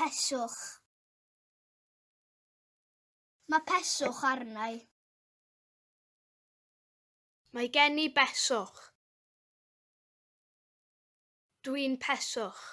peswch. Mae peswch arna i. Mae gen i beswch. Dwi'n peswch.